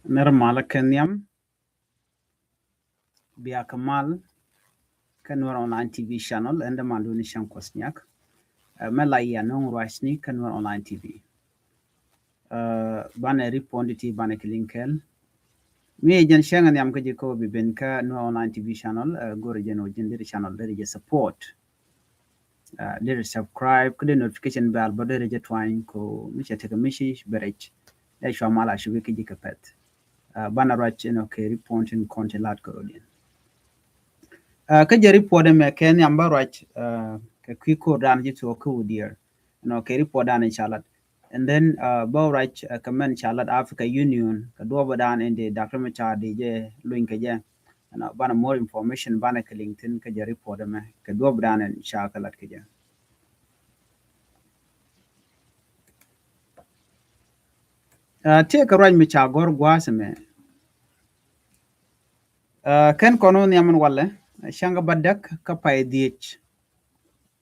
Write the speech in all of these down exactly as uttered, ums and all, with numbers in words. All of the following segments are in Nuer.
Nir malä kɛ nhiam. Bia kɛ mal kä Nuer Online T V channel, ɛn däman duni cäŋ kuɔth nyak. Ɛ, mɛ la yia no̱ŋ ruacni kä Nuer Online T V. Ɛ, banɛ ripɔndi ti banɛ kɛ liŋ kɛl. Mi jɛn cäŋ nhiam kä ji̱ kä bi ben kä Nuer Online T V channel, ɛ, go̱rɛ jɛn wä jɛn deri channel deri jɛ support. Ɛ, deri subscribe kä deri notification bell bä deri jɛ twany ko mi cɛ tekɛ mi ci bɛ rɛc. Dee cua mal a cubi kä ji̱ kɛ pɛth. Ɛ, banɛ ruac inɔ kɛ ripɔndi tin kɔn ti lat kɛ rɔdiɛn. Ɛ, kä jɛ ripɔndi mɛ kɛ nhiam bä ruac, ɛ, kɛ kui̱ ko̱r dan ji̱ tuɔɔk kä Udiɛɛr. Inɔ kɛ ripɔndi dan in ca lat. And then, ɛ, bä ruac, ɛ, kɛ mɛn ca lat Africa Union kɛ duɔpdan in di Doctor Machar di jɛ luny kɛ jɛ. Inɔ banɛ more information banɛ kɛ liŋ thin kä jɛ ripɔndi mɛ kɛ duɔpdan in ca kɛ lat kɛ jɛ. Ɛ, tëëkɛ ruac mi ca gɔ̱r gua̱a̱th mɛ. Ɛ, kɛn kɔn wä nhiam in walɛ, cäŋ bädäk kä pay dhiec.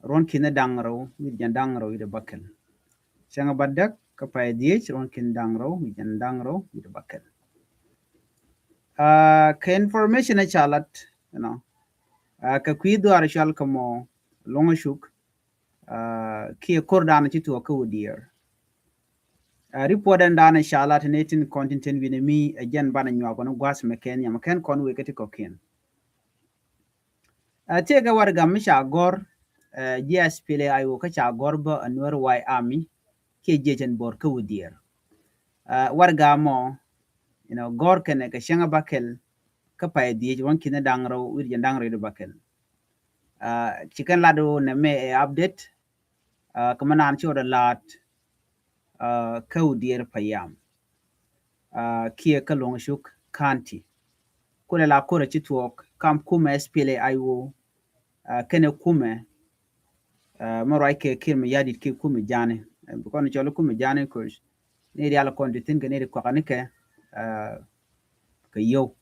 Ruɔ̱n ki̱ni da̱ŋ rɛw wi̱cdɛ da̱ŋ rɛw wi̱cdɛ bäkɛl. Cäŋ bädäk kä pay dhiec ruɔ̱n ki̱ni da̱ŋ rɛw wi̱cdɛ da̱ŋ rɛw wi̱cdɛ bäkɛl. Ɛ, kɛ information ɛ ca lat, you know, ɛ, kɛ kui̱ dhuaar cual kɛ mɔ Luŋ Cuk, ɛ, kiɛ ko̱r dan ci tuɔɔk kä Udiɛɛr. Ɛ, ripɔt ɛn dan ca lat ni tin kɔn tin tin wi̱ni mi ɛ jɛn banɛ nyuak kɔn gua̱a̱th mɛ kɛn nhiam kɛn kɔn wek kä ti kɔ̱kiɛn. Ɛ, tëëkɛ warɛga mi ca gɔ̱r, ɛ, ji̱ SPLA-IO kä ca gɔ̱r bä ɛ Nuer White Army kiɛ jiɛc ɛn bo̱r kä Udiɛɛr. Ɛ, warɛga mɔ, you know, gɔ̱r kɛnɛ kɛ cäŋ bäkɛl kä pay dhiec ruɔ̱n ki̱ni da̱ŋ rɛw wi̱cdɛ da̱ŋ rɛw wi̱cdɛ bäkɛl. Ɛ, ci kɛn lat wä nɛ mɛ ɛ update, ɛ, kɛ mɛ naan ci wä dɛ la̱t, ɛ, kä Udiɛɛr payam. Ɛ, kiɛ kä Luŋ Cuk County. Kulɛ la ko̱r ɛ ci tuɔɔk kam kumɛ SPLA-IO, ɛ, kɛnɛ kumɛ, ɛ, mɛ ruac kɛ Kiir Mayardit kiɛ kumɛ ja̱ni. Ɛ, bi kɔn cɔl kumɛ ja̱ni koc ni rial kɔn ti thin kɛ ni ri kuakani kɛ, ɛ, kɛ yio̱w.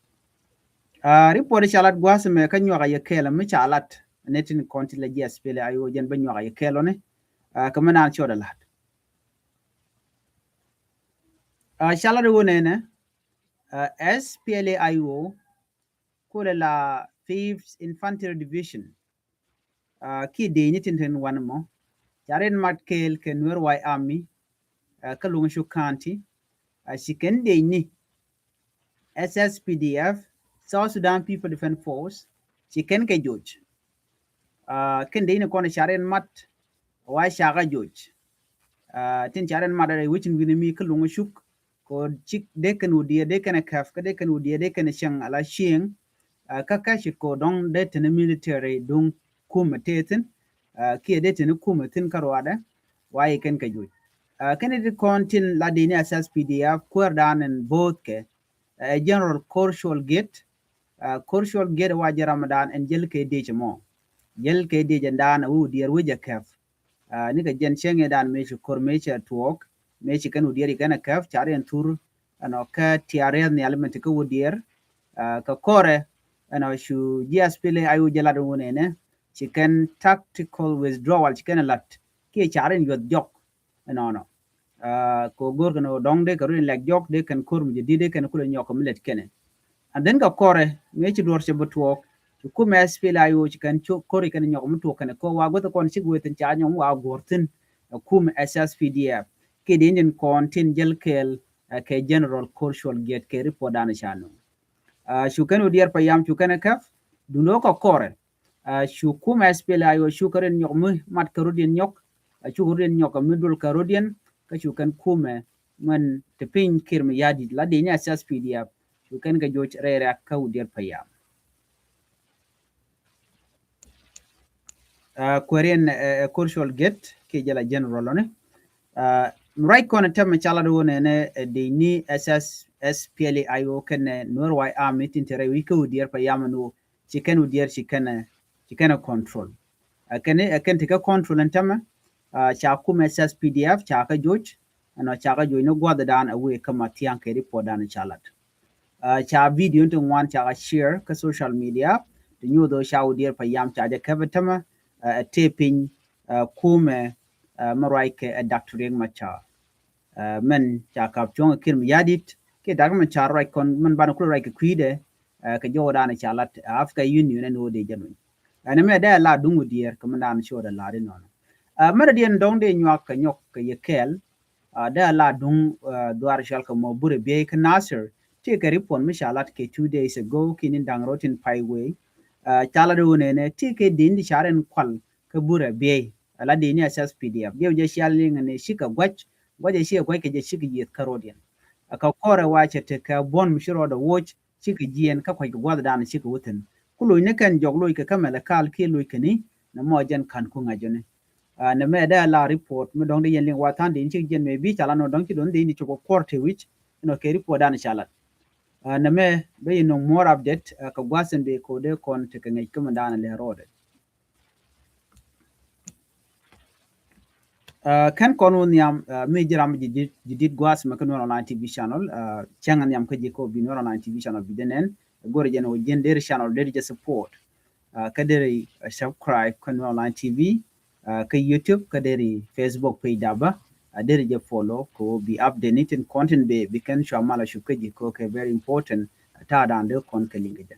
Ɛ, ripɔt ca lat gua̱a̱th mɛ kä nyuak a yɛ kɛɛl mi ca lat ni tin kɔn ti la ji̱ SPLA-IO jɛn bä nyuak a yɛ kɛɛl ɔni. Ɛ, kɛ mɛ naan ci wä dɛ la̱t. Ɛ, ca lat wä nɛnɛ, ɛ, SPLA-IO kulɛ la Fifth Infantry Division, ɛ, kiɛ dec ni tin tin wan mɔ ca rin mat kɛɛl kɛ Nuer White Army, ɛ, kä Luŋ Cuk County, ɛ, ci kɛn dec ni SSPDF, South Sudan People Defense Force, ci kɛn kɛ joc. Ɛ, kɛn dec ni kɔn ca rin mat wa ca kɛ joc. Ɛ, tin ca rin mat rɛy wecin wi̱ni mi kä Luŋ Cuk ko cik dee kɛn Udiɛɛr dee kɛn kɛp kä dee kɛn Udiɛɛr dee kɛn cieŋ ala cieŋ. Ɛ, kä kä cit ko dɔ̱ŋ dee teni military duŋ kumɛ tëë thin, ɛ, kiɛ dee teni kumɛ thin kä ruadɛ wa yi kɛn kɛ joc. Ɛ, kɛn ti kɔn tin la dec ni SSPDF kuäär dan in bo̱o̱th kɛ, ɛ, General Col Col Gate. Ɛ, Col Col Gate wa jɛ ramdan ɛn jäl kɛ dec mɔ. Jäl kɛ dec ɛn dan ɛ wi Udiɛɛr wec ɛ kɛp. Ɛ, ni kɛ jɛn cäŋ ɛ dan mëë ci ko̱r mëë cɛ tuɔɔk, mëë ci kɛn Udiɛɛr ci kɛn ɛ kɛp, ca riɛn thur, ɛnɔ, kä tiaar riɛth nhial min ti kä Udiɛɛr. Ɛ, kɛ kɔrɛ, ɛnɔ, cu ji̱ SPLA-IO jɛ lat wun ɛnɛ, ci kɛn tactical withdrawal ci kɛn ɛ lat, kiɛ ca riɛn yuɔth jɔk, ɛnɔnɔ. Ɛ, kɛ ɣöö go̱o̱r kɛn ɣöö dɔ̱ŋ dee kɛ run in lɛk jɔk dee kɛn ko̱r mi jɛ di̱t dee kɛn kulɛ nyɔk kɛ mi lɛt kɛnɛ. And then kɛ kɔrɛ mëë ci duɔ̱ɔ̱r cɛ bi tuɔɔk, ci kumɛ SPLA-IO ci kɛn ko̱r ci kɛn nyɔk mi tuɔɔk kɛnɛ kɛ ɣöö wa guäth kɔn cik wee thi̱n ca nyɔk mi wa guɔ̱ɔ̱r thi̱n, ɛ, kumɛ SSPDF. Kiɛ dee in kɔn tin jäl kɛɛl, ɛ, kɛ General Col Col Gate kɛ ripɔt dan ca nööŋ. Ɛ, cu kɛn Udiɛɛr payam cu kɛn ɛ kɛp, duundɛ ɣöö kɛ kɔrɛ. Ɛ, cu kumɛ SPLA-IO cu kɛ run in nyɔk mi mat kɛ run in nyɔk, ɛ, cu kɛ run in nyɔk mi dul kɛ run in, kä cu kɛn kumɛ min ti piny Kiir Mayardit la dec ni SSPDF, cu kɛn kɛ joc rɛy rɛ̈k kä Udiɛɛr payam. Ɛ, kuääriɛn, ɛ, ɛ, Col Col Gate kiɛ jɛ la General ɔni. Ɛ, ruac kɔn tɛmɛ ca lat wä nɛnɛ, ɛ, dec ni SS, SPLA-IO kɛnɛ Nuer White Army tin te rɛy wi̱c kä Udiɛɛr payam ɛn ɣöö ci kɛn Udiɛɛr ci kɛn, ci kɛn control. Ɛ kɛn, ɛ kɛn ti kɛ control ɛn tämɛ, ɛ, ca kumɛ SSPDF ca kɛ joc, ɛnɔ ca kɛ joc ni gua̱thdan ɛ wëë kä Mathiaŋ kɛ ripɔtdan ca lat. Ɛ, ca video ti ŋuan ca kɛ share kä social media, ti nyuuth ɣöö ca Udiɛɛr payam ca jɛ kɛp ɛ tämɛ, ɛ, ɛ tëë piny, ɛ, kumɛ, ɛ, mi ruac kɛ ɛ Doctor Riek Machar. Ɛ, mɛn ca kap cuɔ̱ŋ ɛ Kiir Mayardit, kiɛ Doctor Machar ruac kɔn min banɛ kulɛ ruac kɛ kui̱dɛ, ɛ, kɛ jɔwdan ca lat, ɛ, Africa Union ɛn ɣöö dee jɛ luny. Ɛn ɛmɛ dee la duŋ wä diɛɛr kɛ min dan ci wä dee lar inɔnɔ. Ɛ, mɛn diɛn dɔŋ dee nyuak kɛ nyɔk kɛ yɛ kɛɛl, ɛ, dee la duŋ, ɛ, dhuar cɔal kɛ mɔ burɛ biey kɛ Nasir, ti kɛ report mi ca lat kɛ two days ago, kini daŋ rɔ tin pay wei. Ɛ, ca lat wä nɛnɛ, ti kɛ din di ca rɛn kual kɛ burɛ biey, ɛ la din ni S S P D F. Diɛw jɛ cial liŋ ni cikɛ guac, guac jɛ cikɛ guac kɛ jɛ cikɛ yieth kä rɔdiɛn. Ɛ, kɛ kɔrɛ wa cɛ tekɛ buɔn mi ci rɔɔdɛ woc, cikɛ jiɛn kä kuac kɛ guath dan cikɛ wä thin. Ku loc ni kɛn jɔk loc kɛ kä mɛlɛ kal kiɛ loc kɛ ni, nɛ mɔ jɛn kan ku ŋa̱c jɔni. Ɛ, nɛ mɛ dee la report mi dɔŋ di yɛn liŋ wa than di ni cikɛ jiɛn mɛ bi ca la nɔ dɔŋ ci dɔn di ni cukɔ kuɔr te wic, inɔ kɛ report dan ca lat. Ɛ, nɛ mɛ bɛ yi nɔ more update, ɛ, kɛ guath in bi kode kɔn tekɛ ŋa̱c kä mɛ dan lɛ rɔɔdɛ. Ɛ, kɛn kɔn wä nhiam, ɛ, mi ji̱ ram ji̱ dit, ji̱ dit gua̱a̱th mɛ kä Nuer Online T V channel, ɛ, cäŋ nhiam kä ji̱ kɔ bi Nuer Online T V channel bi jɛ nɛn, go̱r jɛ ni wä ji̱n deri channel deri jɛ support. Ɛ, kä deri, ɛ, subscribe kä Nuer Online T V, ɛ, kä YouTube, kä deri Facebook page daba, ɛ, deri jɛ follow kɛ wä bi update ni tin content bi, bi kɛn cua mal a cup kä ji̱ kɔ kɛ very important, ɛ, ta̱a̱ dan dee kɔn kɛ liŋ kɛ jɛ.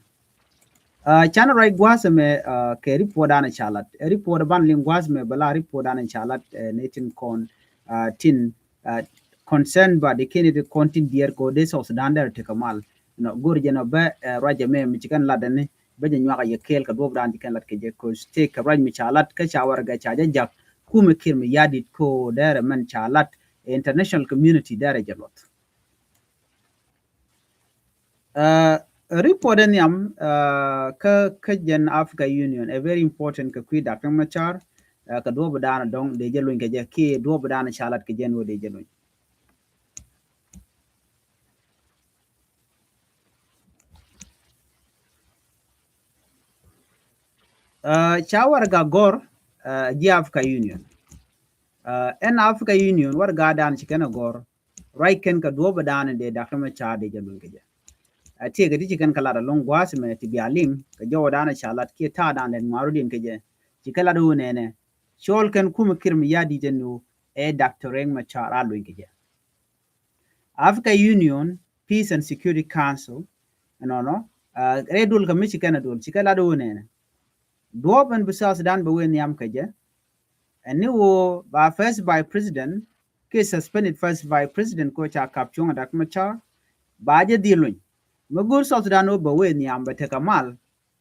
Ɛ, canɛ ruac gua̱a̱th ɛmɛ, ɛ, kɛ report dan ca lat. Ɛ, report ban liŋ gua̱a̱th ɛmɛ bɛ la report dan ca lat, ɛ, ni tin kɔn, ɛ, tin, ɛ, concern ba di kini di kɔn tin diɛɛr kɛ wä dee South Sudan dɛr tekɛ mal. Nɔ, go̱r jɛ nɔ bɛ, ɛ, ruac ɛmɛ mi ci kɛn lat ɛni, bɛ jɛ nyuak a yɛ kɛɛl kɛ duɔp dan ci kɛn lat kɛ jɛ, kɛ tëëkɛ ruac mi ca lat, kä ca warɛgɛ ca jɛ jak, kumɛ Kiir Mayardit kɛ wä dɛrɛ mɛn ca lat, ɛ, international community dɛrɛ jɛ luɔth. Ɛ, report in nhiam, ɛ, kä, kä jɛn Africa Union, ɛ very important kɛ kui̱ Doctor Machar, ɛ, kɛ duɔp dan dɔŋ dee jɛ luny kɛ jɛ, kiɛ duɔp dan ca lat kɛ jɛn wä dee jɛ luny. Ɛ, ca warɛga gɔr, ɛ, ji̱ Africa Union. Ɛ, ɛn Africa Union warɛga dan ci kɛn a gɔr, ruac kɛn kɛ duɔpɛ dan dee Doctor Machar dee jɛ luny kɛ jɛ. Ɛ, tiɛɛkɛ ti ci kɛn kɛ lat ɛlɔ̱ŋ gua̱a̱th ɛmɛ ti bia liŋ kɛ jɔwɛ dan ca lat kiɛ ta̱a̱ dan dee ŋuaru diɛn kɛ jɛ. Ci kɛ lat wä nɛnɛ, cɔl kɛn kumɛ Kiir Mayardit ɛn wä ɛ Doctor Riek Machar a luny kɛ jɛ. Africa Union Peace and Security Council, ɛnɔnɔ, ɛ, rɛy duɔl kɛ mi ci kɛn a duɔl, ci kɛ lat wä nɛnɛ. Duɔp ɛn bi South Sudan bɛ wee nhiam kɛ jɛ. Ɛn ni wä ba First Vice President, kiɛ suspended First Vice President kɔ ca kap cuɔ̱ŋ Doctor Machar, ba jɛ dhil luny. Mi go̱r South Sudan wä bɛ wee nhiam bɛ tekɛ mal,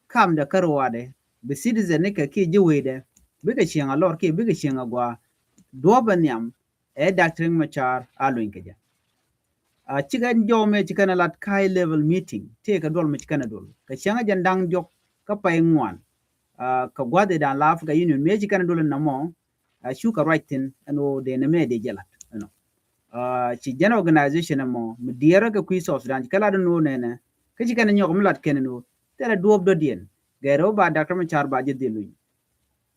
kamdɛ kä ruaadɛ, bi citizen ni kɛ kiɛ ji̱ weydɛ, bikɛ cieŋ a lɔr kiɛ bikɛ cieŋ a gɔaa, duɔp ɛn nhiam, ɛ Doctor Riek Machar a luny kɛ jɛ. A cikɛ jɔw mɛ ci kɛn a lat high level meeting, tëëkɛ duɔl mɛ ci kɛn a duɔl. Kɛ cäŋ a jɛn da̱ŋ diɔk kä pay ŋuan, a, kɛ gua̱th i̱ da̱ŋ la Africa Union, mɛ ci kɛn a duɔl in nɔmɔ, a, cukɛ ruac thi̱n, ɛn ɣöö dee nɛ mɛ dee jɛ lat, you know. A, ci jɛn organization ɛmɔ, mi diɛɛrä kɛ kui̱ South Sudan, ci kɛ lat ɛn ɣöö nɛnɛ, kä ci kɛn a nyɔk mi lat kɛn ɛn ɣöö, thilɛ duɔ̱ɔ̱p dɔ̱diɛn, gɛr ɣöö ba Doctor Machar ba jɛ dhil luny.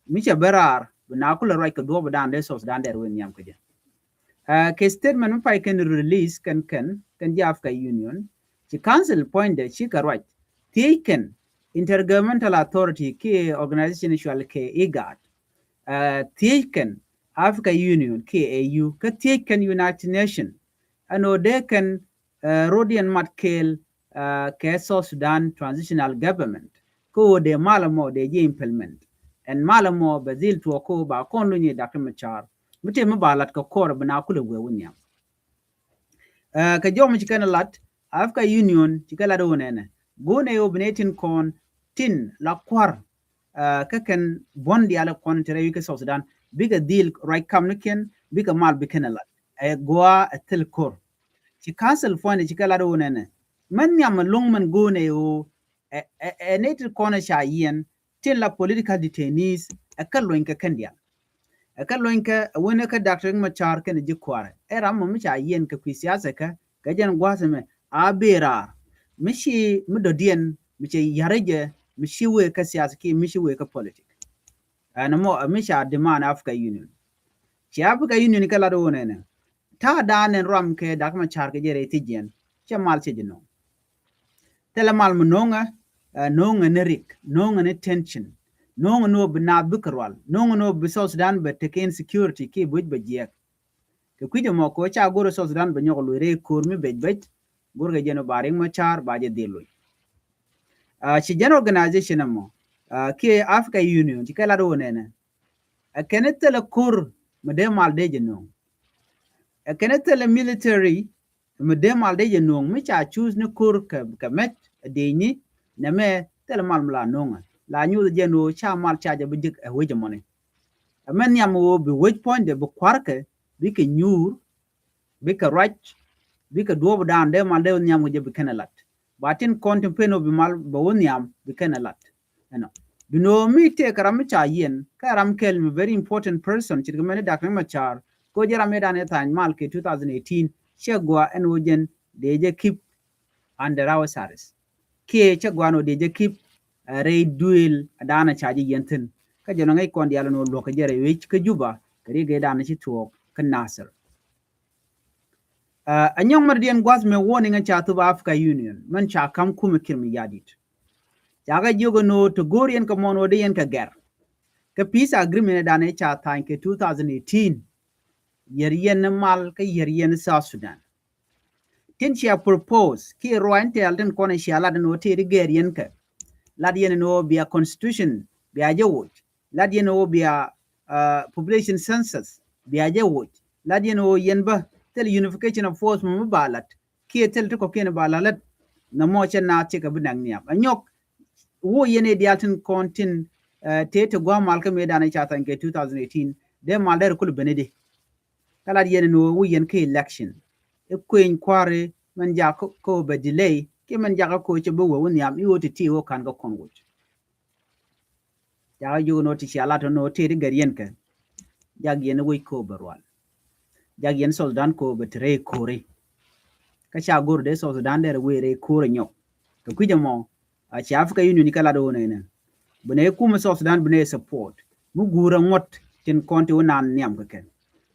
Mi cɛ ben raar, bi na kulɛ ruac kɛ duɔ̱ɔ̱p dan dee South Sudan dɛr wee nhiam kɛ jɛ. Ɛ, kɛ statement mi pay kɛn release kɛn kɛn, kɛn ji̱ Africa Union, ci council puɔ̱nydɛ cikɛ ruac, thiec kɛn Intergovernmental Authority kiɛ organization cual kɛ IGAD. Ɛ, thiec kɛn Africa Union kiɛ A U, kä thiec kɛn United Nation. Ɛn ɣöö dee kɛn, ɛ, rɔdiɛn mat kɛɛl, ɛ, kɛ South Sudan Transitional Government. Kä ɣöö dee mal ɛmɔ dee ji̱ implement. Ɛn mal ɛmɔ bɛ dhil tuɔɔk kä ɣöö ba kɔn luny i̱ Doctor Machar. Mi tëë mi ba lat kɛ kɔr bi na kulɛ wee wä nhiam. Ɛ, kɛ jɔw mi ci kɛn lat, Africa Union ci kɛ lat ɣöö nɛnɛ. Go̱o̱nɛ ɣöö bi nɛ tin kɔn tin la kua̱r, ɛ, kä kɛn buɔ̱n diaal kɔn te rɛy wi̱c kä South Sudan, bikɛ dhil ruac kamnikiɛn, bikɛ mal bi kɛn ɛ lat. Ɛ gɔaa ɛ thil ko̱r. Ci council puɔ̱nydɛ ci kɛ lat ɣöö nɛnɛ. Mɛn nhiam ɛlɔ̱ŋ mɛn go̱o̱nɛ ɣöö, ɛ, ɛ, ɛ nɛy ti kɔn ɛ ca yiɛn, tin la political detainees, ɛ kɛ luɔ̱ny kɛ kɛn diaal. Ɛ kɛ luɔ̱ny kɛ, ɛ wen ɛ kɛ Doctor Riek Machar kɛn ji̱ kua̱rɛ. Ɛ ram mɔ mi ca yiɛn kɛ kui̱ siasa kɛ, kɛ jɛn gua̱a̱th ɛmɛ, a bëë raar. Mi ci, mi dɔ̱diɛn, mi ci ya̱rä jɛ, mi ci wee kä siasa kiɛ mi ci wee kä politik. Ɛn ɛmɔ, ɛ mi ca demand Africa Union. Ci Africa Union kɛ lat ɣöö nɛnɛ. Ta̱a̱ da̱a̱n ɛn ruam kɛ Doctor Machar kɛ jɛ rɛy thiec jiɛn. Cɛ mal cɛ ji̱ no̱o̱ŋ. Thilɛ mal mi no̱o̱ŋɛ, ɛ, no̱o̱ŋɛ ni rik, no̱o̱ŋɛ ni tension. No̱o̱ŋɛ ni ɣöö bi naath bikɛ rual. No̱o̱ŋɛ ni ɣöö bi South Sudan bɛ tekɛ insecurity kiɛ bi wec bɛ jiɛk. Kɛ kui̱c ɛmɔ kɛ ɣöö ca go̱r South Sudan bɛ nyɔk luc rɛy ko̱r mi bec bec. Go̱rkɛ jɛn ɔ ba Riek Machar ba jɛ dhil loc. Ci jɛn organization ɛmɔ kiɛ Africa Union ci kɛ lat wä nɛnɛ, ɛ kɛn thilɛ ko̱r mi dee mal dee jɛ no̱o̱ŋ. Ɛ kɛn thilɛ military mi dee mal dee jɛ no̱o̱ŋ mi ca choose ni ko̱r kɛ mɛt ɛ dee nyi nɛmɛ thilɛ mal mi la no̱o̱ŋ. La nyuuth jɛn ɣöö ca mal ca jɛ bi jek ɛ wec ɛmɔni. Ɛmɛ nhiam ɣöö bi wec puɔ̱nydɛ bi kua̱rkɛ, bikɛ nyuur, bikɛ ruac, bikɛ duɔ̱ɔ̱p dan dee mal dee nhiam kɛ jɛ bi kɛn ɛ lat. Ba tin kɔn tin pen ɣöö bi mal bɛ wä nhiam bi kɛn ɛ lat. Ɛnɔ bi no̱o̱ŋ mi tëëkɛ ram mi ca yiɛn kä ram kɛl mi very important person ce̱tkɛ mɛn ni Doctor Riek Machar. Kɛ ɣöö jɛ ram mi dan ɛ tha̱a̱ny mal kɛ two thousand eighteen cɛ gɔaa ɛn ɣöö jɛn dee jɛ keep under house arrest. Kiɛ cɛ gɔaa ɛn ɣöö dee jɛ keep rɛy duëël dan ca jɛ yiɛn thi̱n. Kä jɛn ɔ ŋäc kɔn diaal ɛn ɣöö luɔ̱kɛ jɛ rɛy wec kä Juba kɛ ri gɛ dan ci tuɔɔk kä Nasir. Ɛ nyɔk mɛ diɛn gua̱th mɛ warning ca thop Africa Union mɛn ca ka̱m kumɛ Kiir Mayardit. Ca kɛ jiök ɛn ɣöö te go̱o̱r yɛn kɛ mɔn ɣöö dee yɛn kɛ gɛr kä peace agreement dan ɛ ca tha̱a̱ny kɛ two thousand eighteen. Yɛr yɛn mal kä yɛr yɛn South Sudan. Tin cia propose kiɛ ruac tɛɛl tin kɔn cia lat ɛn ɣöö tëë di gɛr yɛn kɛ. Lat yɛn ɛn ɣöö bia constitution bia jɛ woc. Lat yɛn ɣöö bia population census bia jɛ woc. Lat yɛn ɣöö yɛn bä thil unification of force mɛ mi ba lat kiɛ thil ti kɔ̱kiɛn ba lat lät. Nɔmɔ cɛ naath cikɛ bi nak nhiam ɛ nyɔk. Wä yɛn ɛ diaal tin kɔn tin tëë ti gua̱a̱ mal kä mëë dan ɛ ca tha̱a̱ny kɛ two thousand eighteen dee mal dee ri kul beni di. Kä lat yɛn ɛn ɣöö wä yɛn kä election i̱ kueny kua̱ri mɛn jak kä bɛ delay kiɛ mɛn jak kä cɛ bi wä wä nhiam i̱ ɣöö ti ti ɣöö ka̱n kä kɔn woc. Jakä jiök ni wä ti cia lat ni wä tëë ti gɛr yɛn kɛ. Jak yɛn wec kɛ wä bɛ rual. Jak yɛn South Sudan kɛ wä bɛ te rɛy ko̱ri. Kä ca go̱r dee South Sudan dee rɛ wee rɛy ko̱ri nyɔk. Kɛ kui̱c ɛmɔ a ci Africa Union kɛ lat wä nɛnɛ. Bi nɛ kumɛ South Sudan bi nɛ support mi guur ɛ ŋuɔ̱t tin kɔn ti wä naan nhiam kɛ kɛ.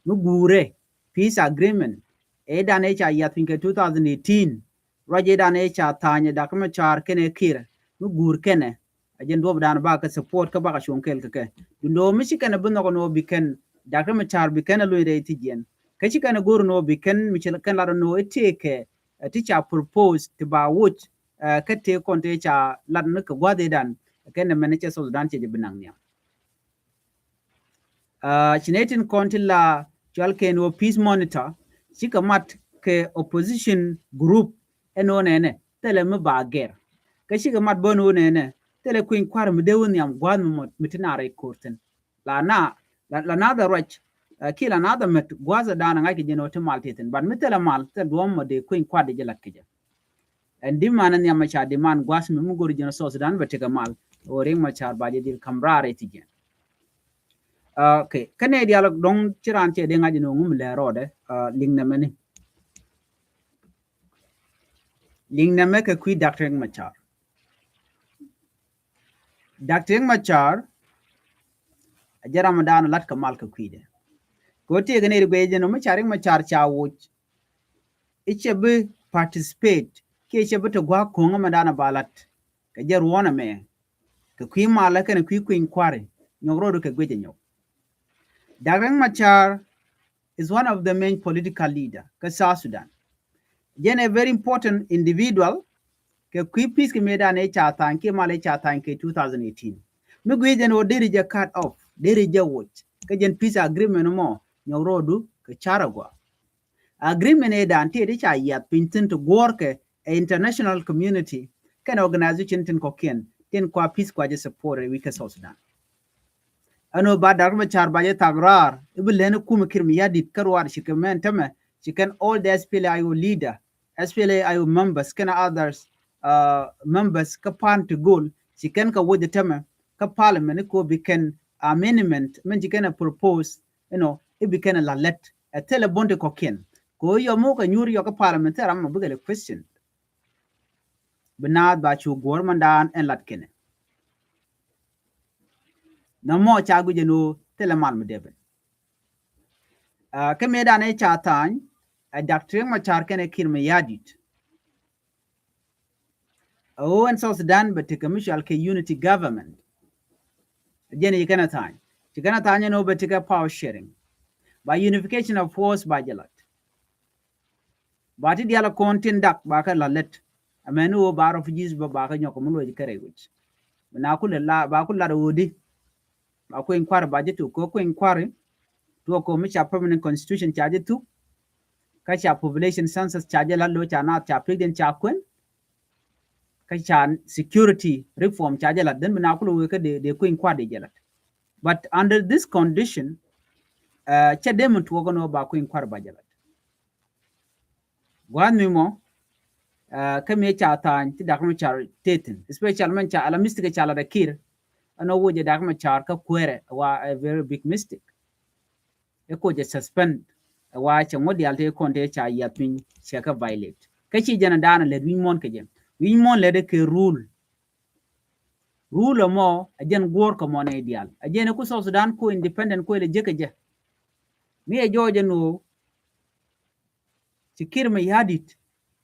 Mi guurɛ peace agreement ɛ dan ɛ ca yath piny kɛ two thousand eighteen. Ruac ëëdan ëë ca tha̱a̱ny ɛ Doctor Machar kɛnɛ Kiir mi guur kɛnɛ. A jɛn duɔ̱ɔ̱pdan bakɛ support kä bakɛ cuɔ̱ŋ kɛɛl kɛ kɛ. Duundɛ ɣöö mi ci kɛn ɛ bi nhɔk ɛn ɣöö bi kɛn Doctor Machar bi kɛn ɛ luny rɛy thi̱c yɛn. Kä ci kɛn ɛ go̱r ɛn ɣöö bi kɛn mi ci kɛn lat ɛn ɣöö ɛ tëëkɛ ɛ ti ca propose ti ba woc ɛ kä tëë kɔn tëë ca lat ni kɛ gua̱th ëëdan. Kɛn ɛ mɛn cɛ South Sudan cɛ jɛ bi naŋ nhiam. Ci nɛy tin kɔn ti la cual kɛn wä peace monitor cikɛ mat kɛ opposition group ɛn wä nɛnɛ thilɛ mi ba gɛr. Kä cikɛ mat bä ɛn wä nɛnɛ thilɛ kui̱ny kua̱r mi dee wä nhiam gua̱a̱th mi mɔt mi ti naar rɛy ko̱r thi̱n. La na la na dhɛ ruac kiɛ la na dhɛ mɛt gua̱a̱th ɛ daanɛ ŋa̱ckɛ jɛn wä ti mal ti thi̱n. But mi thilɛ mal thilɛ duɔ̱ɔ̱m mɔ dee kui̱ny kua̱r dee jɛ lat kɛ jɛ. Ɛn diman ɛ nhiam ɛ ca diman gua̱a̱th mi mi go̱r jɛn South Sudan bɛ tekɛ mal. Ɣöö Riek Machar ba jɛ dhil ka̱m raar ɛ ti jɛn. Okay, kä nɛ diaal dɔ̱ŋ ci raan cɛ dee ŋa̱c ni ŋum lɛ rɔɔdɛ liŋ nɛmɛ ni. Liŋ nɛmɛ kɛ kui̱ Doctor Riek Machar. Doctor Riek Machar a jɛ ram dan lat kɛ mal kɛ kui̱dɛ. Kɛ wä tëëkɛ nɛ ri guɛy jɛn mi ca Riek Machar ca woc. I̱ cɛ bi participate kiɛ cɛ bi te gua̱a̱k ko̱ŋä mɛ dan a ba lat. Kɛ jɛ ruɔ̱n ɛmɛ kɛ kui̱ malä kɛnɛ kui̱ kui̱ny kua̱ri nyɔk rɔɔdu kɛ guic ɛ nyɔk. Doctor Riek Machar is one of the main political leader kä South Sudan. Jɛn a very important individual kɛ kui̱ peace kɛ mëëdan ëë ca tha̱a̱ny kiɛ mal ëë ca tha̱a̱ny kɛ two thousand eighteen. Mi gui̱i̱c jɛn ɣöö deri jɛ cut off, deri jɛ woc kä jɛn peace agreement mɔ nyɔk rɔɔdu kɛ car agua. Agreement ëëdan tëë ti ca yiath piny thi̱n ti guɔ̱ɔ̱rkɛ ɛ international community kɛn organization tin kɔ̱kiɛn tin kua peace kua jɛ support ɛ wi̱i̱ kä South Sudan. Ɛn ɣöö ba Doctor Machar ba jɛ thak raar i̱ bi lɛn i̱ kumɛ Kiir Mayardit kä ruaar ci kɛ mɛn tämɛ ci kɛn all the S P L A I O leader, S P L A I O members kɛn others members kä party goal ci kɛn kɛ woc ɛ tämɛ kä parliament i̱ kɛ ɣöö bi kɛn amendment min ci kɛn ɛ propose. Inɔ i̱ bi kɛn ɛ la lɛt ɛ thilɛ bondi kɔ̱kiɛn kɛ ɣöö yɔm wä kɛ nyuur yɔk kä parliament thilɛ ram mɔ bikɛ lɛ question. Bi naath ba cu guɔ̱r mandan ɛn lat kɛnɛ. Nɔmɔ ca guic ɛn ɣöö thilɛ mal mi dee ben. Kä mëëdan ëë ca tha̱a̱ny ɛ Doctor Riek Machar kɛnɛ Kiir Mayardit. A ɣöö ɛn South Sudan bɛ tekɛ mi cual kɛ unity government. Jɛn i̱ ci kɛn a tha̱a̱ny ci kɛn a tha̱a̱ny ɛn ɣöö bɛ tekɛ power sharing. Ba unification of force ba jɛ lat. Ba ti dial a kɔn tin dak ba kɛ la lät. Amɛn wä ba refugees ba, ba kɛ nyɔk mi luɔc kɛ rɛy wic. Bi na kulɛ la, ba kulɛ lat wä di. Ba kueny kuar ba jɛ tuk, kɛ kueny kuar. Tuɔ kɛ mi ca permanent constitution ca jɛ tuk. Kä ca population census ca jɛ la lo ca na ca pik den ca kuen. Kä ca security reform ca jɛ la. Then bi na kulɛ wä kɛ de, de kueny kuar de jɛ la. But under this condition, uh, cɛ dem tuɔ kɛ no ba kueny kuar ba jɛ la. Gua̱a̱th mi mɔ, uh, kä mi ca tha̱a̱ny ti Dak Macar tethin, especially mɛn ca ala mistake ca la dakir, ɛn ɔ wocɛ Dak Macar kä kuɛrɛ wa a very big mistake. Ɛ kocɛ suspend, ɛ wa cɛ ŋuɔ̱t dial ti kɔn ti ca yiath piny cɛ kä violate. Kä ci jɛn a daanɛ lɛt wi̱ny muɔ̱n kɛ jɛ. Wi̱ny muɔ̱n lɛt ɛ kɛ rule. Rule ɛmɔ, ɛ jɛn guɔ̱ɔ̱r kɛ mɔ nɛ dial. Ɛ jɛn ɛ ku South Sudan ku independent ku ilɛ jek kɛ jɛ. Mi ɛ jɔɔc ɛn ɣöö ci Kiir Mayardit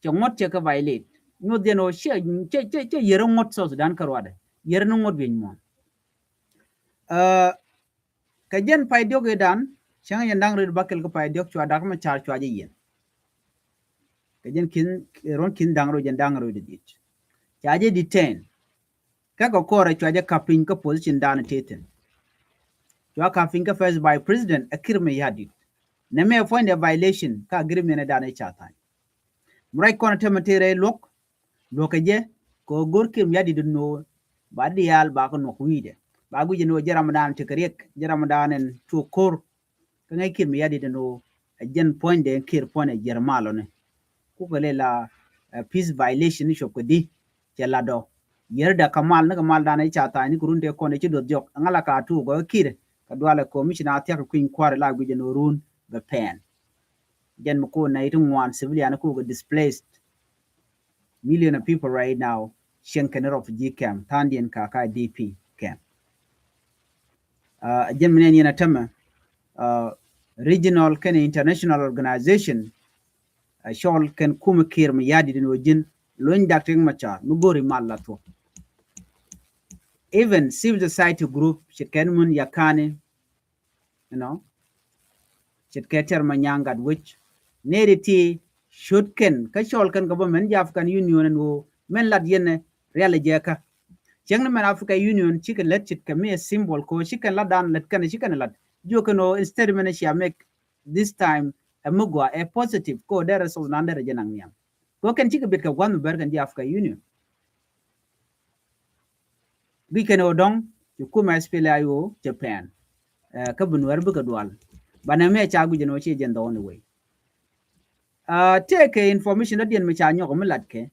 cɛ ŋuɔ̱t cɛ kɛ violate. Nyuɔth jɛn ɣöö cɛ, cɛ, cɛ, cɛ yɛr ŋuɔ̱t South Sudan kä ruadɛ. Yɛr ni ŋuɔ̱t wi̱ny muɔ̱n. Uh, kɛ jɛn pay diɔk idan, cäŋ jɛn da̱ŋ rɛw bakɛl kä pay diɔk cua Dak Macar cua jɛ yiɛn. Kɛ jɛn kin, ruɔ̱n kin da̱ŋ rɛw jɛn da̱ŋ rɛw di dit. Ca jɛ detain. Kä kɛ kɔrɛ cua jɛ ka̱p piny kä position dan tethin. Cua ka̱p piny kä first vice president ɛ Kiir Mayardit. Nɛ mɛ puɔ̱nydɛ violation kä agreement dan ca tha̱a̱ny. Mi ruac kɔn tɛmɛ tëë rɛy luɔ̱k, luɔ̱kɛ jɛ, kɛ ɣöö go̱r Kiir Mayardit ɛn ɣöö ba diaal ba kɛ nuɔk wi̱i̱dɛ. Ba guic ɛn ɣöö jɛ ram dan tekɛ riɛk, jɛ ram dan ɛn tuɔk ko̱r. Kä ŋäc Kiir Mayardit ɛn ɣöö ɛ jɛn puɔ̱nydɛ, Kiir puɔ̱nydɛ jiɛr malɔni. Kukɛ lɛ la, eh, peace violation ni cuɔp kɛ di cɛ latdɔ. Yɛr dɛ kɛ mal ni kɛ mal dan ca tha̱a̱ny ni kɛ run tëë kɔn ɛ ci duɔth diɔk. Ɛŋa la ka tuuk gɔ̱ Kiir kɛ dualɛ commission a thiak kɛ kui̱ny kua̱r la guic ɛn ɣöö run bɛ pɛn. Jɛn mi ko̱n nɛy ti ŋuan civilian ko̱ kɛ displaced. Million of people right now cieŋ kɛn refugee camp, tha̱a̱ŋdiɛn ka ka I D P camp. Uh, jɛn mi nɛn yɛn a tämɛ, uh, regional kɛn international organization, uh, cɔl kɛn kumɛ Kiir Mayardit ɛn ɣöö ji̱n lony Dak Riek Machar mi go̱ri mal la thuɔ̱k. Even civil society group, ce̱tkɛ mun Yakani, you know, ce̱tkɛ Tɛr Manyaŋ Gatwec. Nɛy ti ti ciöt kɛn, kä cɔl kɛn kɛ bä mɛn ji̱ African Union ɛn ɣöö mɛn lat yɛn ɛ rial ɛ jɛ kä. Cieŋni mɛn African Union cikɛ lät ce̱tkɛ mi ɛ symbol kɛ ɣöö ci kɛn lat dan lät kɛn ci kɛn lat. Jiök kɛn ɣöö instead mɛn cia make this time ɛ mi gɔaa ɛ positive kɛ ɣöö derɛ resource nan derɛ jɛ naŋ nhiam. Kɛ ɣöö kɛn cikɛ bet kɛ gua̱th mi bär kɛn ji̱ African Union. Guic kɛn ɣöö dɔ̱ŋ ci kumɛ S P L A I O cɛ pɛn. Eh, kä bi Nuɛr bikɛ dual. Banɛ mɛ ca guic ɛn ɣöö ci jɛn dhɔɔn iwei. Ah, tëëkɛ information dɔ̱diɛn mi ca nyɔk mi latkɛ.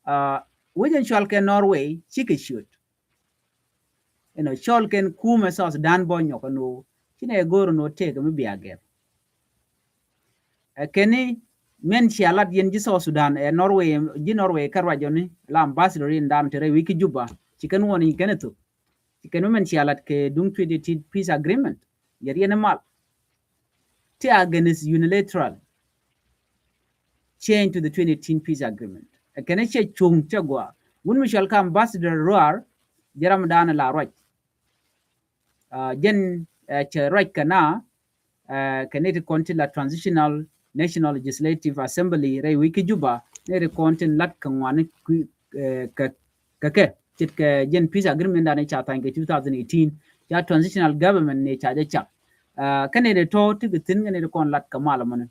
Ah, wec ɛn cɔal kɛ Norway cikɛ ciöt. Ɛnɔ cɔl kɛn kumɛ South Sudan bɔ nyɔk ɛn ɣöö ci nɛ go̱o̱r ɛn ɣöö tëëkɛ mi bia gɛr. Ɛ kɛn ni mɛn cia lat yɛn ji̱ South Sudan, ɛ Norway, ji̱ Norway kä ruacɔni la ambassador in dan te rɛy wi̱i̱ kä Juba. Ci kɛn wuɔni kɛn ɛ thok. Ci kɛn mɛn cia lat kɛ duŋ twenty eighteen peace agreement. Yɛr yɛn mal. Ti against unilateral change to the twenty eighteen peace agreement. Ɛ kɛn cɛ cuŋ cɛ gua. Wun mi cɔal kä ambassador Ruar, jɛ ram dan la ruac. Ah, jɛn, eh, cɛ ruac kɛ na, eh, kɛ ni ti kɔn ti la Transitional National Legislative Assembly rɛy wi̱i̱ kä Juba, ni ti kɔn ti lat kɛ ŋuani kui̱, eh, kɛ, kɛ kɛ. Ce̱tkɛ jɛn peace agreement dan ca tha̱a̱ny kɛ two thousand eighteen, ca transitional government ni ca jɛ cak. Ah, kɛ ni ti tɔ̱ ti kɛ thi̱n kɛ ni ti kɔn lat kɛ mal mɔni.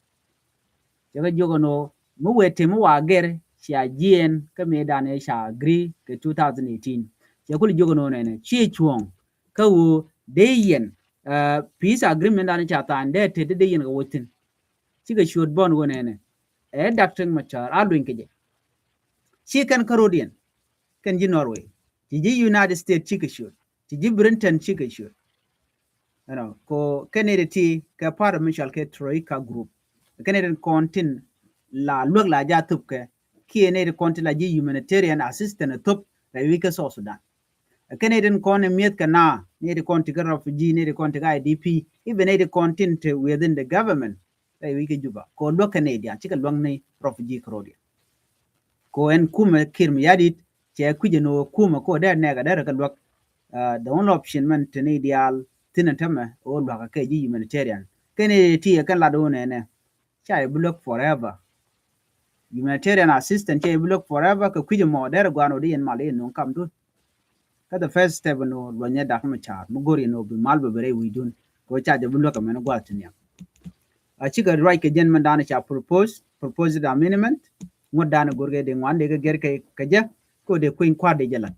Cɛ kɛ jiök ɛn ɣöö mi wëë tëë mi wa gɛr cia jiɛɛn kä mëë dan ëë ca agree kɛ two thousand eighteen. Cɛ kul jiök ɛn ɣöö nɛnɛ ci cuɔ̱ɔ̱ŋ kä ɣöö dee yɛn, uh, peace agreement dan ca tha̱a̱ny dee tëë dee yɛn kɛ wä thi̱n. Cikɛ ciöt bɔn ɣöö nɛnɛ ɛ Dak Riek Machar a luny kɛ jɛ. Ci kɛn kä ro̱diɛn kɛn ji̱ Norway, ci ji̱ United States cikɛ ciöt, ci ji̱ Britain cikɛ ciöt. You know, ko kɛn ni ti kɛ part of mi cɔal kɛ Troika group. Kɛn ni kɔn tin la luäk la ja thop kɛ, kiɛ ni kɔn tin la ji̱ humanitarian assistance thop rɛy wi̱i̱ kä South Sudan. Kɛn ni kɔn ni mi̱eth kɛ na, ni kɔn ti kɛ refugee, ni kɔn ti kɛ I D P, even ni kɔn tin te within the government rɛy wi̱i̱ kä Juba. Ko luäk kɛ ni diaal, cikɛ luäk ni refugee kɛ ro̱diɛn. Ko ɛn kumɛ Kiir Mayardit cɛ kui̱c ɛn ɣöö kumɛ ko dee nɛɛkɛ dee rɛ kɛ luäk. Uh, the only option mɛn te ni diaal thi̱n ɛn tämɛ ɣöö luäk kɛ ji̱ humanitarian. Kɛn ni ti ɛ kɛn lat ɣöö nɛnɛ ca yɛ bi luäk forever. humanitarian assistance cɛ bi luäk forever kɛ kui̱c ɛmɔ derɛ guan wä di yɛn mal di yɛn nuŋ kam dun. Kä the first step ɛn ɣöö luɔnyɛ Dak Macar mi go̱r yɛn ɣöö bi mal bɛ bɛ rɛy wi̱i̱dun kɛ ɣöö ca jɛ bi luäk ɛmɛn gua̱a̱th ti nhiam. A cikɛ ruac kɛ jɛn mɛn da̱a̱n ca propose, proposed amendment, ŋuɔ̱t da̱a̱n go̱r kɛ dee ŋuan dee kɛ gɛr kɛ jɛ kɛ ɣöö dee kueny kua̱r dee jɛ la̱t.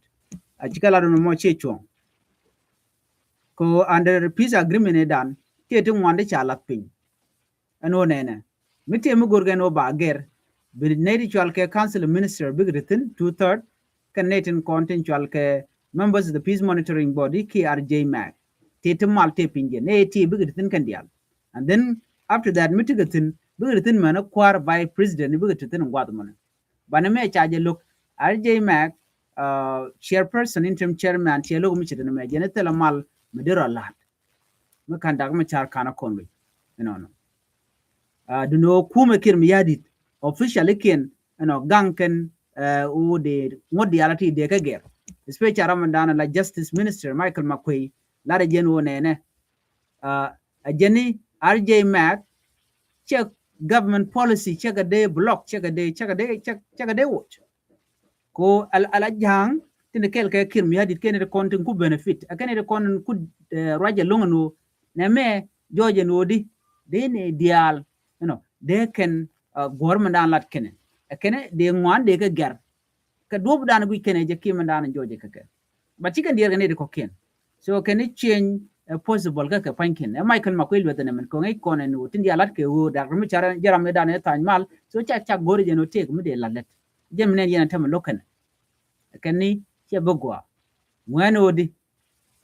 A cikɛ la̱t ɛn ɣöö mɔ ciɛ cuɔ̱ŋ kɛ ɣöö under peace agreement ëëdan tëë ti ŋuan dee ca la̱th piny. Ɛn ɣöö nɛnɛ mi tëë mi go̱r kɛ ɛn ɣöö ba gɛr bi nɛy ti cual kɛ council of minister bikɛ ti thi̱n two third, kɛ nɛy tin kɔn tin cual kɛ members of the peace monitoring body kiɛ R J Mac. Tëë ti mal tëë piny jɛ nɛy tëë bikɛ ti thi̱n kɛn diaal. And then after that mi ti kɛ thi̱n bikɛ ti thi̱n mɛn kua̱r vice president bikɛ ti thi̱n gua̱th mɔnɛ. Banɛ mɛ ca jɛ lo̱k R J Mac, uh, chairperson, interim chairman, ciɛ lo̱k mi ci ti ni mɛ jɛ ni thilɛ mal mi di rɔ la̱t. Mi ka̱n Dak Macar ka̱n a kɔn loc inɔnɔ. Uh, duni ɣöö kumɛ Kiir Mayardit officially kiɛn ɛnɔ gaŋ kɛn, uh, ɣöö dee ŋuɔ̱t diaal a ti dee kɛ gɛr. Especially ram mi da̱a̱n la Justice Minister Michael Makuei lat ɛ jɛn ɣöö nɛnɛ. Uh, a jɛn ni R J Mac cɛ government policy cɛ kɛ dee block, cɛ kɛ dee, cɛ kɛ dee, cɛ, cɛ kɛ dee watch. Ko ala, ala ja̱a̱ŋ tin kɛl kɛ Kiir Mayardit kɛn ti kɔn tin ku benefit. A kɛn ti kɔn ku, eh, ruac ɛlɔ̱ŋ ɛn ɣöö nɛmɛ jɔɔc ɛn ɣöö di dee ni diaal, you know, dee kɛn, uh, guɔ̱r mɛn da̱a̱n lat kɛnɛ. Ɛ kɛnɛ dee ŋuan dee kɛ gɛr. Kɛ duɔ̱p da̱a̱n guic kɛnɛ jɛ Kiir mɛn da̱a̱n jɔɔc ɛ kɛ kɛ. But ci kɛn diɛɛr kɛ ni ti kɔ̱kiɛn. So kɛn ni change, uh, possible kä kɛ pa̱nykiɛn. Ɛ Michael Makuei luɛth ɛn ɛmɛn kɔŋ i̱ kɔn ɛn ɣöö tin diaal lat kɛ ɣöö Dak Macar jɛ ram mi da̱a̱n ɛ tha̱a̱ny mal. So ca, ca go̱r jɛ ɛn ɣöö tëëk mi dee la̱t lät. Jɛ mi nɛn yɛn ɛ tämɛ lo̱k kɛnɛ. Kɛn ni cɛ bi gua̱a̱. Ŋuɛn ɣöö di,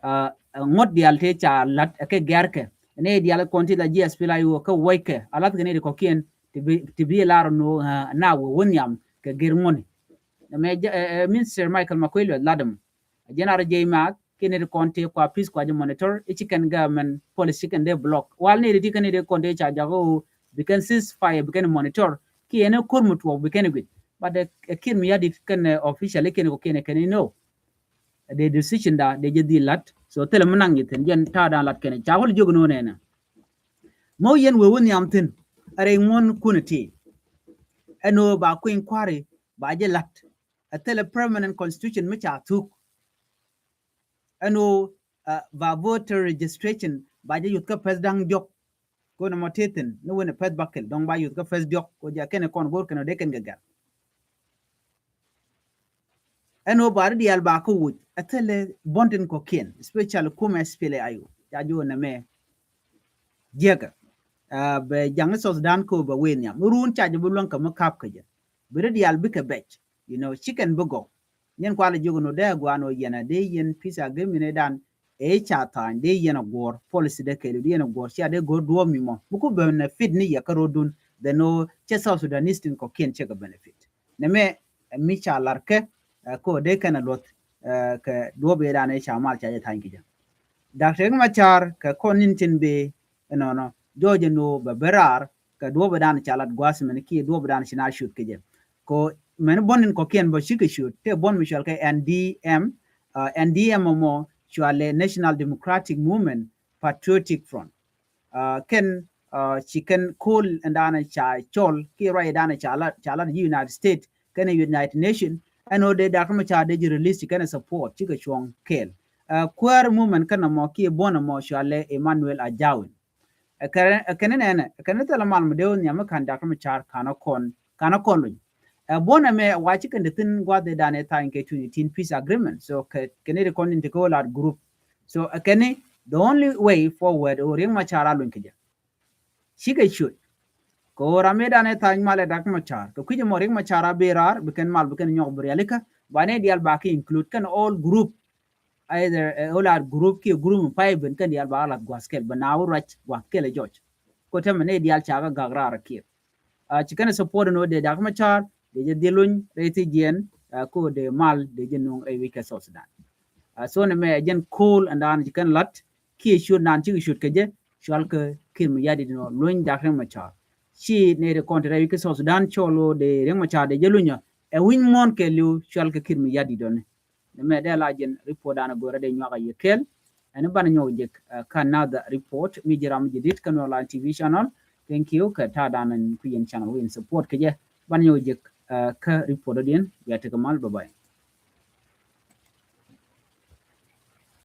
uh, ŋuɔ̱t diaal tëë ca la̱t ɛ kɛ gɛ̈rkɛ. Ni diaal kɔn ti la ji̱ S P L A I O kä wuɔckɛ. A la̱th kɛ ni ti kɔ̱kiɛn ti bi, ti bi lar ni ɣöö, uh, na wee wä nhiam kɛ gɛr ŋuɔ̱ni. Mɛ jɛ, uh, uh, Minister Michael Makuei luɛth lat ɛmɔ. Jɛn R J Mac, kiɛ ni ti kɔn ti kua peace kua jɛ monitor, i̱ ci kɛn government policy kɛn dee block. Wal ni ti kɛn ni ti kɔn ti ca jakä ɣöö bi kɛn ceasefire bi kɛn monitor. Kiɛ ni ko̱r mi tuɔɔk bi kɛn guic. But, uh, Kiir Mayardit kɛn, uh, officially kɛn kɔ̱kiɛn kɛn i̱ no. Ɛ dee decision da dee jɛ dhil la̱t. So thilɛ mi naŋ ji̱ thi̱n jɛn ta̱a̱ da̱a̱n la̱t kɛn ca wä li jiök ni ɣöö nɛnɛ. Mɔ yɛn wee wä nhiam thi̱n. Ɛ rɛy ŋuɔ̱n kun ɛ ti. Ɛn ɣöö ba kueny kua̱ri ba jɛ la̱t. Ɛ thilɛ permanent constitution mi ca thuk. Ɛn ɣöö, uh, ba voter registration ba jɛ yuth kä pɛth da̱ŋ diɔ̱k. Kɔn ɛmɔ tëë thi̱n ni wen ɛ pɛth bäkɛl dɔ̱ŋ ba yuth kä pɛth diɔ̱k kɛ jɛ kɛn ɛ kɔn go̱r kɛn ɔ dee kɛn kɛ gɛr. Ɛn ɣöö ba ri diaal ba kä wuc ɛ thilɛ buɔ̱n tin kɔ̱kiɛn, especially kumɛ S P L A I O ca ji̱ ɣöö nɛmɛ jiäkä. Uh, bɛ ja̱ŋ i̱ South Sudan kä ɣöö bɛ wee nhiam mi ruun ca jɛ bi luäŋ kɛ mi ka̱p kɛ jɛ bi ri diaal bikɛ bɛc. You know, ci kɛn bi gɔw. Nyin kualɛ jiök ni dee guan ɣöö yɛn a dee yɛn peace agreement ëëdan ëë ca tha̱a̱ny dee yɛn a guɔ̱ɔ̱r policy dee kɛɛliw dee yɛn a guɔ̱ɔ̱r cia dee go̱o̱r duɔ̱ɔ̱p mi mɔ mi ku benefit ni yɛ kä rotdun. Then ɣöö cɛ South Sudanese tin kɔ̱kiɛn cɛ kɛ benefit. Nɛmɛ, eh, mi ca lar kɛ, eh, kɛ ɣöö dee kɛn a luɔth, eh, kɛ duɔ̱ɔ̱p ëëdan ëë ca mal ca jɛ tha̱a̱ny kɛ jɛ. Dak Riek Machar kɛ kɔn ni̱n tin bëë ɛnɔnɔ jɔɔc ɛn ɣöö bɛ ben raar kɛ duɔ̱ɔ̱p ëëdan ca lat gua̱a̱th mɛn kiɛ duɔ̱ɔ̱p ëëdan ci na ciöt kɛ jɛ. Kɛ mɛn buɔ̱n in kɔ̱kiɛn bä cikɛ ciöt tëë buɔ̱n mi cual kɛ N D M, uh, N D M ɛmɔ cual ɛ National Democratic Movement Patriotic Front. Uh, kɛn, uh, ci kɛn ko̱l ɛn da̱a̱n ca cɔl kiɛ ruac ëëdan ca lat, ca lat ji̱ United States kɛn United Nation ɛn ɣöö dee Dak Machar dee ji̱ release ci kɛn support cikɛ cuɔ̱ŋ kɛɛl. Uh, kuäär movement kɛn ɛmɔ kiɛ buɔ̱n ɛmɔ cual ɛ Emmanuel Ajawin. Ɛ kɛn, ɛ kɛn nɛnɛ, ɛ kɛn thilɛ mal mi dee wä nhiam mi ka̱n Dak Machar ka̱n ɛ kɔn, ka̱n ɛ kɔn luny. Ɛ buɔ̱n ɛmɛ wa ci kɛn dee thi̱n gua̱th ëëdan ëë tha̱a̱ny kɛ twenty eighteen peace agreement. So kɛ, kɛn i̱ ti kɔn in ti kɛ wä lat group. So ɛ kɛn i̱ the only way forward ɣöö Riek Machar a luny kɛ jɛ. Cikɛ ciöt. Kɛ ɣöö ram ëëdan ëë tha̱a̱ny mal ɛ Dak Machar. Kɛ kui̱c ɛmɔ Riek Machar a ben raar, bi kɛn mal, bi kɛn nyɔk bi rialikä. Banɛ diaal ba kɛ include kɛn all group. Either, eh, ɣöö lat group kiɛ group mi pay ben kɛn diaal ba lath gua̱th kɛl, bɛ na wä ruac gua̱th kɛl ɛ jɔc. Kɛ tämɛ ni diaal ca kɛ gak raar kiɛ. Ah, ci kɛn support ni wä dee Dak Machar, dee jɛ dhil luny rɛy thi̱jiɛn, ah, kɛ wä dee mal, dee jɛ nuŋ rɛy wi̱c kɛ South Sudan. Ah, so ni mɛ jɛn ko̱l ɛn daan ci kɛn lat, kiɛ ciöt naan cikɛ ciöt kɛ jɛ, cual kɛ Kiir Mayardit nɔ luny Dak Riek Machar. Ci ni ri kɔn ti rɛy wi̱c kɛ South Sudan cɔl wä dee Riek Machar dee jɛ lunyä, ɛ wi̱ny muɔ̱ɔ̱n kɛɛliw cual kɛ Kiir Mayardit dɔni. Nɛmɛ dee la jɛn report dan go̱rɛ dee nyuak a yɛ kɛɛl. Ɛn banɛ nyuak jek, uh, kä another report mi ji̱ ram ji̱ dit kä Nuer Online T V channel. Thank you kɛ ta̱a̱ dan ku yɛn channel wä yɛn support kɛ jɛ. Ban nyɔk jek kä report dɔ̱diɛn, bia tekɛ mal, bye bye.